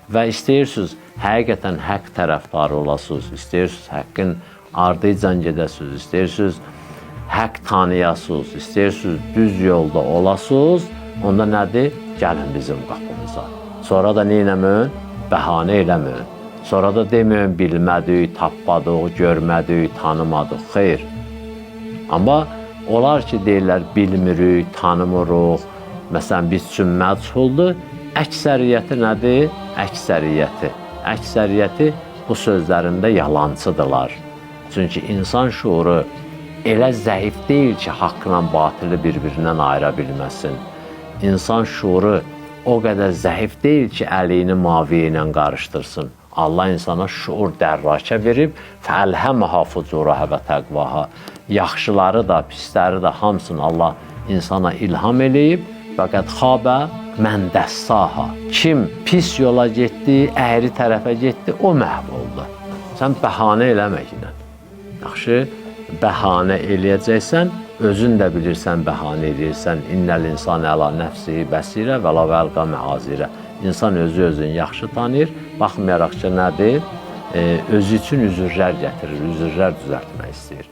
Və istəyirsiniz həqiqətən haqq tərəfdarı olasınız, istəyirsiniz haqqın ardıcan gedəsiniz, istəyirsiniz haqq tanıyasınız, istəyirsiniz düz yolda olasınız, onda nədir? Gəlin bizim qapımıza. Sonra da nə eləməyin? Bəhanə eləməyin. Sonra da deməyin bilmədik, tapmadıq, görmədik, tanımadıq. Xeyr. Amma onlar ki deyirlər bilmirik, tanımırıq, məsələn biz üçün məchuldur, əksəriyyəti nədir? Əksəriyyəti. Əksəriyyəti bu sözlərində yalançıdırlar. Çünki insan şuuru elə zəif deyil ki, haqqla batili bir-birindən ayıra bilməsin. İnsan şuuru o qədər zəif deyil ki, əliyini mavi ilə qarışdırsın. Allah insana şuur dərrakə verib, fəlhəməhə fucuraha və təqvaha. Yaxşıları da, pisləri də hamısını Allah insana ilham eləyib. Fəqət xabə mən dəssaha. Kim pis yola getdi, əyri tərəfə getdi, o məhv oldu. Sən bəhanə eləmə yenə. Yaxşı, bəhanə eləyəcəksən, özün də bilirsən bəhanə eləyirsən. İnnəl insane əla nəfsihi bəsirə və la vəlqa məazirə. İnsan özü özünü yaxşı tanıyır, baxmayaraq ki, nədir? Özü üçün üzürlər gətirir, üzürlər düzəltmək istəyir.